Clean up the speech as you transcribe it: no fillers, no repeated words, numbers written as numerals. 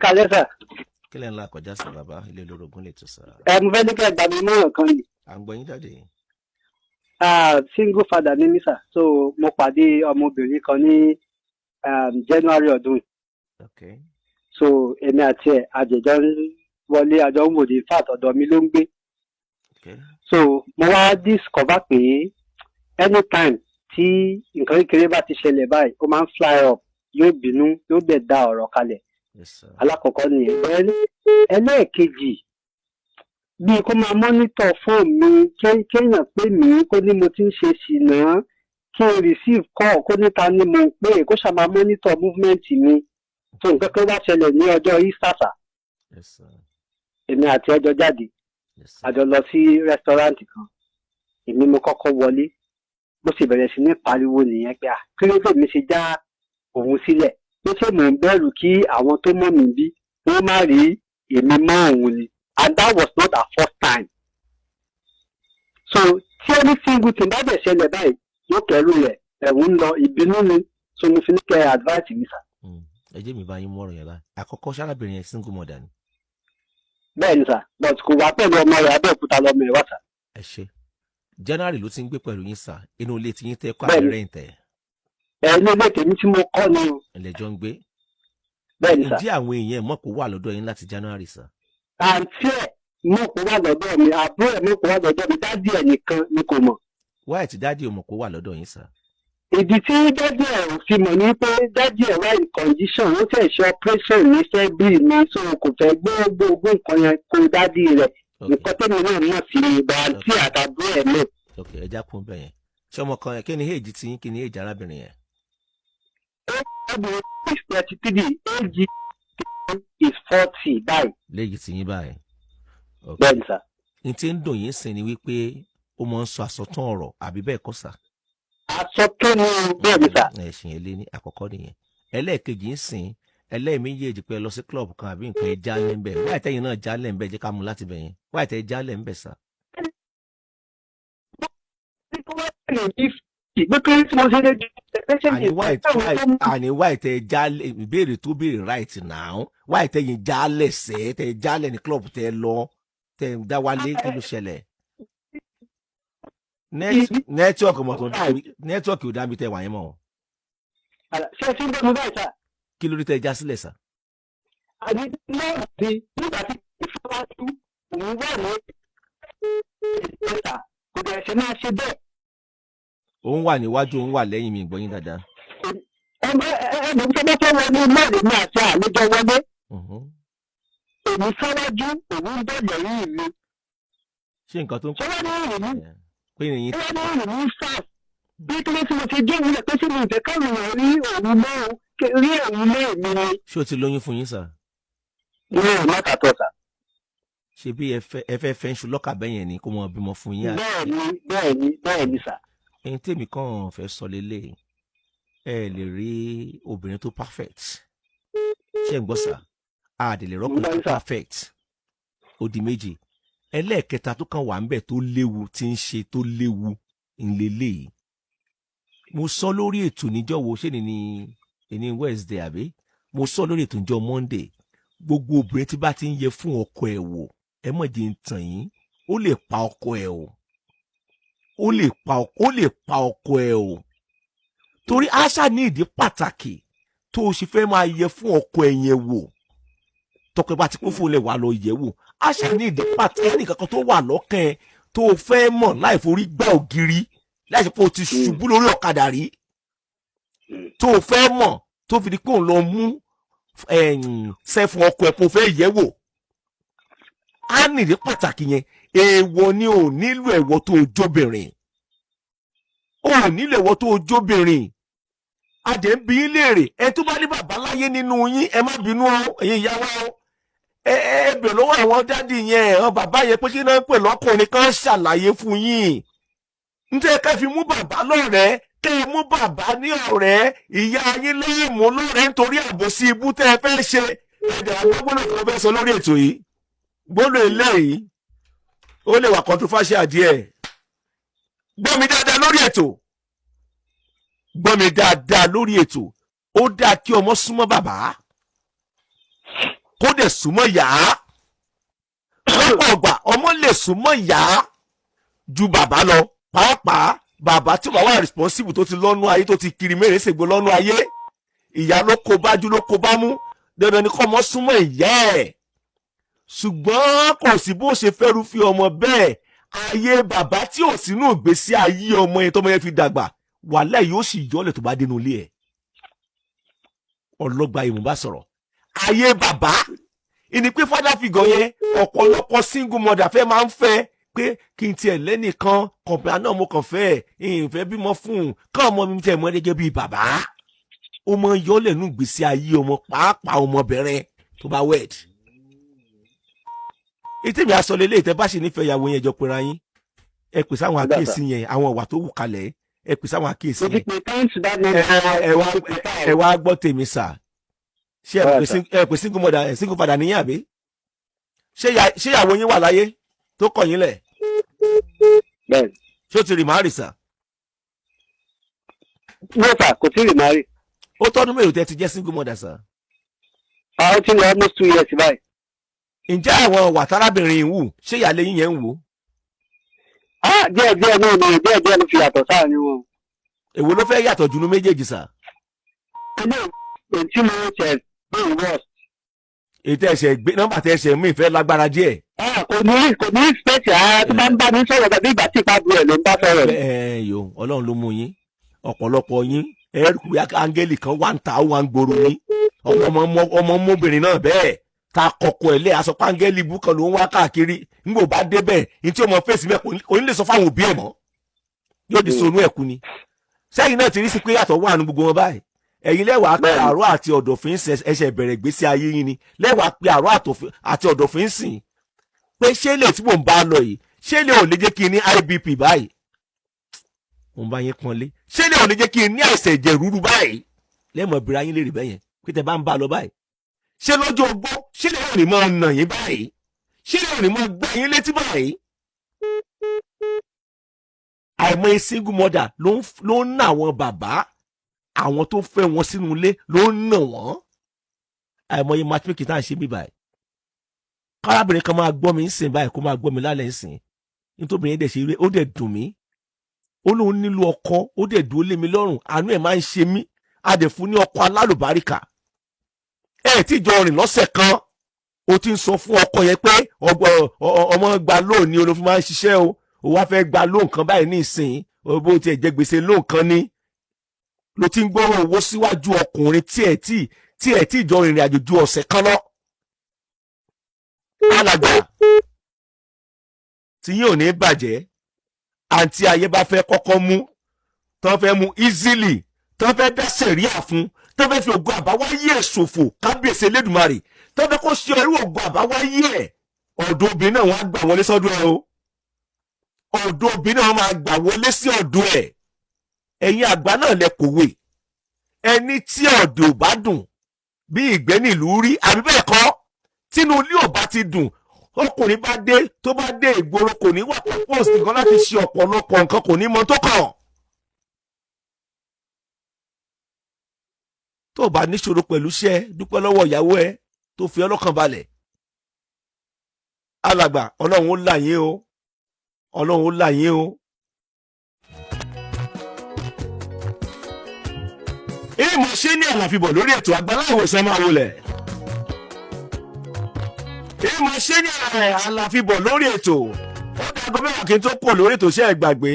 Kalẹ́ sà. Kí lẹ́ ń la kọjá sí, bàbá? Ilé olórogún lè tó sà. Ẹ mo fẹ́ ní kẹ́ gbà mí mọ́ràn kan ni. À ń gbọ́ yín, daddy. Ah, single father ní mí sà, so mo pàdé ọmọbìnrin kan ní January ọdún yìí. So èmi àti ẹ̀ àjẹjọ ń wọlé, àjọ ń wòde, in fact ọ̀dọ̀ mi ló ń gbé. So mo wá discover pé anytime tí nǹkan kékeré bá ti ṣẹlẹ̀ báyìí, ó máa ń fly up, yóò bínú, yóò dẹ̀ da ọ̀rọ̀ kalẹ̀. yes sir. Alákọ̀ọ́kọ́ nìyẹn. Then ẹlẹ́ẹ̀kejì, bíi kó máa monitor fóònù mi, kéèyàn pè mí kó ní mo ti ń ṣe ṣìnà, kí n receive call kó níta ni mo ń pè, kó ṣáà máa monitor movement mi. So nǹkan kan wá ṣẹlẹ̀ ní ọjọ́ Easter sà. yes sir. Èmi àti ọjọ́ jáde, yes sir. a jọ lọ sí restaurant kan. Èmi mo kọ́kọ́ wọlé. Bó ṣe bẹ̀rẹ̀ sí ní pariwo nìyẹn pé à, kí ló dé mi ṣe já òun sílẹ̀, pé ṣé mò ń bẹ̀rù kí àwọn tó mọ̀ mí bí wọ́n má rí èmi mọ́ òun ni? And that was not her first time. So tí any single thing bá dẹ̀ ṣẹlẹ̀ báyìí, yóò kẹ́rù rẹ̀, ẹ̀wọ̀n ń lọ, ìbínú ni. So mo fi ní kẹ́ advice mi sà. Ẹ jẹ́ mi bá yín mú ọ̀rọ̀ yẹn báyìí. Àkọ́kọ́, sárábìnrin yẹn, single mother ni? Bẹ́ẹ̀ ni sà, but kò wá pẹ̀lú ọmọ rẹ̀, Abẹ́òkúta lọ́mọ ẹ̀ wá sà. Ẹ ṣe. January ló ti ń gbé pẹ̀lú yín sà, inú ilé tí yín tẹ́ kọ́? Bẹ́ẹ̀ni. Àbí rent ẹ̀? Ẹ ní ilé tèmi tí mo kọ́ ni o. Ẹlẹ́jọ́ ń gbé? Bẹ́ẹ̀ ni sà. Ǹjẹ́ àwọn èèyàn ẹ̀ mọ̀ kó wà lọ́dọ̀ yín láti January sà? Àǹtí ẹ̀ mọ̀ kó wà lọ́dọ̀ mi, àbúrò ẹ̀ mọ̀ kó wà lọ́dọ̀ mi, daddy ẹ̀ nìkan ni kò mọ̀. Wáyé tí daddy ò mọ̀ kó wà lọ́dọ̀ yín sà? Ìdí tí daddy ẹ̀ ò fi mọ̀ ní pé daddy ẹ̀ wá in condition, ó fẹ́ ṣe operation ní February ní, so kò fẹ́ gbé gbogbo nǹkan yẹn kó daddy rẹ̀. Nǹkan tẹ́mi náà mọ̀ sí ni ìgbà àǹtí àtàbúrò ẹ̀ mọ̀. Ok, ẹ já kún bẹ́ẹ̀ yẹn. Ṣé ọmọ kan yẹn, kí ni age tí yín, kí ni age arábìnrin yẹn? Arábìnrin is 33, age is 40 báyìí. Léyìí tí yín báyìí, ok. Bẹ́ẹ̀ ni sà. N tí ń dùn yín sìn ni wípé ó máa ń sọ àsọtún ọ̀rọ̀, àbí bẹ́ẹ̀ kọ́ sà? Àsọtún ni o, bẹ́ẹ̀ ni sà. Ẹ̀sìn yẹn lé ní àkọ́kọ́ nìyẹn. Ẹlẹ́ẹ̀kejì ń sìn, ẹlẹ́ẹ̀méjèèjì pé ẹ lọ sí club kan àbí nǹkan, ẹ jálẹ̀ ń bẹ̀. Wáyé tẹ́yìn náà jálẹ̀ ń bẹ̀, jẹ́ ká mú láti bẹ̀ yẹn. Wáyé tẹ́ jálẹ̀ ń bẹ̀ sà? Ìgbé kí tí mo ṣe lè jẹ́. Àní wáyé tẹ́ jálẹ̀, ìbéèrè tó béèrè right now, wáyé tẹ́yìn jálẹ̀ sẹ́, tẹ́ jálẹ̀ ní club tẹ́ lọ, tẹ́ ń dá wálé, kí ló ṣẹlẹ̀? Network mọ̀ tó, network ò dá mi tẹ́ wà yẹn mọ́. Ṣé tí ń bọ́ mi báyìí sà? Kí ló dé tẹ́ já sílẹ̀ sà? Àní náà di nígbà tí ìfọwọ́sí òun wà ní ìgbésà, kò dẹ̀ ṣe máa ṣe bẹ́ẹ̀. Òun wà níwájú, òun wà lẹ́yìn, mi gbọ́ yín dáadáa. Ẹ ẹ ẹ tó bá fẹ́ wọlé mẹ́rin ní àti àlejò wọlé. Èmi sáwájú, òun ń bọ̀ lẹ́yìn mi. Ṣé nǹkan tó ń Ṣé wọ́n ní ìrìn ní pé ìrìn ṣé wọ́n ní ìrìn ní sáà bí kí ló tí mo ti gé ìwúlẹ̀ pé ṣé mi ìfẹ́ káwọn èèyàn rí òun mọ́ rí òun mọ́ èmi ni. Ṣé o ti lóyún fún yín sà? Ní ìrìn mọ́tàtọ̀ sà. Ṣe bí ẹ fẹ́ ń ṣu lọ́kà bẹ́yẹn ni kó mọ bímọ fún yín? Bẹ́ẹ̀ ni sà. Ẹni tèmi kàn fẹ́ sọ lélẹ̀, ẹ lè rí obìnrin tó perfect, ṣé ń gbọ́ sà? A dẹ̀ lè rọ́kùnrin tó perfect. Ó di méjì. Ẹlẹ́ẹ̀kẹta tó kàn wà ńbẹ̀ tó léwu, tí ń ṣe tó léwu ńlẹ́lẹ́yìí, mo sọ lórí ètò níjọ́ wo, ṣé ní Wednesday, àbí mo sọ lórí ètò níjọ́ Monday? Gbogbo obìnrin tí bá ti ń yẹ fún ọkọ ẹ̀ wò, ẹ mọ̀ jẹ́ ń tàn yín, ó lè pa ọkọ ẹ̀ o, ó lè pa ọkọ ẹ̀ o, torí àṣà ní ìdí pàtàkì tó o ṣe fẹ́ máa yẹ fún ọkọ ẹ̀ yẹn wò. Tọkọ ẹ bá ti kún fún ilẹ̀ wà lọ yẹ̀ wò, àṣà ní ìdí pàtàkì nìkan kan tó wà lọ́kàn ẹ tó o fẹ́ mọ̀ láì forí gbá ògiri, láì ṣe pé o ti ṣubú lórí ọ̀kadà rí, tó o fẹ́ mọ̀ tó fi di pé òun lọ mú sẹ́fún ọkọ ẹ̀ kó o fẹ́ yẹ̀ wò. Á nìdí pàtàkì yẹn. Èèwọ̀ ni ò nílò ẹ̀wọ̀ tó o jóbìnrin, ò nílò ẹ̀wọ̀ tó o jóbìnrin. Adẹ̀ ń bi yín léèrè, ẹ tó bá ní bàbá láyé nínú yín, ẹ má bínú o, ẹ̀yin ìyá wa o, ẹ bẹ̀ lọ́wọ́ àwọn daddy yẹn, àwọn bàbá yẹn, pé kí náà ń pè lọ́kùnrin kan, ṣàlàyé fún yín. Nítorí ká fi mú bàbá lọ́rẹ̀ẹ́, kẹ́ ẹ mú bàbá ní ọ̀rẹ́, ìyá yín lẹ́yìn mú lọ́rẹ̀ẹ́, nítorí àbòsí ibú tẹ́ ẹ fẹ́ ṣe. Ẹ̀dẹ̀ àwọn gbọ́dọ̀ tó fẹ́ sọ lórí ètò yìí, gbọ́dọ̀ eléyìí ó lè wà controversial díẹ̀. Gbọ́ mi dáadáa lórí ètò, gbọ́ mi dáadáa lórí ètò. Ó dáa kí ọmọ súnmọ́ bàbá. dẹ̀ súnmọ́ yá. Lọ́pọ̀ ọgbà, ọmọ lè súnmọ́ yá ju bàbá lọ, pàápàá bàbá tí ó bá wà responsible, tó ti lọ́nu ayé, tó ti kiri mẹ́rin ṣègbè lọ́nu ayé. Ìyá ló kó bájú, ló kó bá mú. Dandan ni kọ́ ọmọ súnmọ́ ìyá ẹ̀, ṣùgbọ́n kò sí bó ṣe fẹ́rù fi ọmọ bẹ́ẹ̀. Ayé bàbá tí ò sínú ìgbésí ayé ọmọ yẹn tọmọ yẹn fi dàgbà, wàhálà yóò sì yọlẹ̀ tó bá dénú ilé ẹ̀. Ọlọ́gba ìmú bá sọ̀rọ̀ ayé bàbá ìní pé father figure yẹn, ọ̀pọ̀lọpọ̀ single mother fẹ́ máa ń fẹ́ pé kí n tiẹ̀ lẹ́nìkan kọ̀ǹpẹ́ náà, mo kàn fẹ́ ìfẹ́ bímọ fún un, káwọn ọmọ mi tiẹ̀ mọ́ gẹ́gẹ́ bíi bàbá. Ó mọ yọlẹ̀ nù ìgbésí ayé ọmọ, pàápàá ọmọbìnrin tó bá wed. Ètò ìmì aṣọ lélẹ̀, ìtẹ́ bá sì nífẹ̀ẹ́ ìyàwó yẹn, jọ pera yín, ẹ pèsè àwọn àkíyèsí yẹn, àwọn ìwà tó wù kalẹ̀, ẹ pèsè àwọn àkíyèsí Mo ti yẹn. pè thanks to that number. Ẹ wá gbọ́ tèmi sà. Ṣé ẹ pè single mother, ẹ single father níyàn àbí? Ṣé ìyàwó yín wà láyé tó kọ̀ yín lẹ̀? Bẹ́ẹ̀. Ṣé ó ti remarry, sà? No sir, kò tí ì remarry. Ó tọ́dún mélòó tẹ́ ti jẹ́ single mother, sà? Àwọn tí ń lọ almost 2 years báyìí. Ǹjẹ́ àwọn ìwà tárábìnrin yìí wù, ṣé ìyáálé yín yẹn ń wò? Ah, díẹ̀ díẹ̀ náà ni, díẹ̀ díẹ̀ ló fi yàtọ̀ sáàrin wọn. Èwo ló fẹ́ yàtọ̀ jù nú méjèèjì, sà? Ilé èyí tí mo ṣẹ̀ bí worst. Èyí tẹ́ ẹsẹ̀ gbé nọ́mbà tẹ́ ẹsẹ̀ mú ìfẹ́ lágbára díẹ̀. Ah, kò ní respect rárá. Tó bá ń bá mi sọ̀rọ̀ tàbí ìgbà tí ìpá bu ẹ̀ ló ń bá sọ̀rọ̀. Ẹ ẹ yo, Ọlọ́run ló mú yín. Ọ̀pọ̀lọpọ̀ yín, ẹ rí pé áńgẹ́lì kan wà ń ta, ó wà ń gbòòrò yín. Ọmọ ọmọ ọmọbìnrin náà bẹ́ẹ̀ ta kọkọ ẹ̀ lé aṣọ pé áńgẹ́lì ibú kan ló ń wá káàkiri. Nígbà ó bá débẹ̀ ní tí ó mọ fèsì mẹ́, kò ní lè sọ fáwọn òbí ẹ̀ mọ́, yóò di sonú ẹ̀kú ni. Sẹ́yìn náà ti rí sí pé yàtọ̀ wà ní gbogbo wọn báyìí. Ẹ̀yin lẹ́wàá pé àrò àti ọ̀dọ̀fín ẹsẹ̀ bẹ̀rẹ̀ gbèsè ayé yín ni lẹ́wàá pé àrò àti ọ̀dọ̀fín sìn pé ṣé lè tí mò ń bá lọ yìí, ṣé lè ò lè jẹ́ kí n ní IBP báyìí? Mo ń bá yín pọ́nlé. Ṣé lè ò lè jẹ́ kí n ní àìsàn ẹ̀jẹ̀ ríru báyìí? Lẹ́mọ̀ bìrẹ̀ ayín lè rí bẹ́yẹn pé tẹ bá ń bá lọ báyìí, ṣé lọ́jọ́ ogbó, ṣé lè ò ní máa nà yín báyìí? Ṣé lè ò ní máa gbá yín létí báyìí? Àìmọye single mother ló ń ná àwọn bàbá àwọn tó fẹ́ wọn sínú ilé, ló ń nà wọ́n. Àìmọye matchmaking tá à ń ṣe mí báyìí, kárábìnrin kan máa gbọ́ mi ń sìn báyìí, kó máa gbọ́ mi lálẹ́ ń sìn. Nítorí yẹn dẹ̀ ṣe eré, ó dẹ̀ dùn mí. Ó lóun nílò ọkọ, ó dẹ̀ dúró lé mi lọ́rùn. Àánú ẹ̀ máa ń ṣe mí. A dẹ̀ fún ní ọkọ alálùbáríkà. Ẹ tí jọ rìn lọ́sẹ̀ kan, ó ti ń sọ fún ọkọ yẹn pé ọmọ gba loan ni olófin máa ń ṣiṣẹ́ o, ó wá fẹ́ gba loan kan báyìí ní ìsìn, bó tiẹ̀ jẹ gbèsè loan kan ní ló ti ń gbọ́rọ̀ owó síwájú ọkùnrin tí ẹ̀ tí jọ rìnrìn àjò ju ọ̀sẹ̀ kan lọ. Alàgbà tí yín ò ní bàjẹ́. Àǹtí ayé bá fẹ́ kọ́kọ́ mú tán, fẹ́ mú easily, tán fẹ́ dá sẹ̀ríà fún, tán fẹ́ fi ògo àbáwáyé ẹ̀ ṣòfò, kábíyèsí Elédùmarè, tán fẹ́ kó ṣe irú ògo àbáwáyé ẹ̀, ọ̀dọ̀ obìnrin náà wọ́n á gbà wọlé sọ́dọ̀ ẹ̀ o. Ọ̀dọ̀ obìnrin náà wọ́n máa gbà wọlé sí ọ̀dọ̀ ẹ̀. Ẹ̀yin àgbà náà lẹ kòwé, ẹni tí ọ̀dọ̀ ò bá dùn bí ìgbẹ́ nílùú rí, àbí bẹ́ẹ̀ kọ́? Tínú ilé ò bá ti dùn, ọkùnrin bá dé, tó bá dé ìgboro, kò ní wà purpose nǹkan láti ṣe ọ̀pọ̀lọpọ̀ nǹkan, kò ní mọ tó kàn. Tó o bá níṣòro pẹ̀lú iṣẹ́, dúpẹ́ lọ́wọ́ ìyàwó ẹ tó fi ọlọ́kàn balẹ̀. Alàgbà, Ọlọ́run ó là yín o, Ọlọ́run ó là yín o. Ìmọ̀ ṣé ní àlàfíbọ̀ lórí ètò àgbàlá ìwòsàn máa wọlé. Ìmọ̀ ṣé ní àlàfíbọ̀ lórí ètò. Ó dàgbọ́ mẹ́wàá kí n tó kọ̀ lórí ètò. Ṣe é gbàgbé?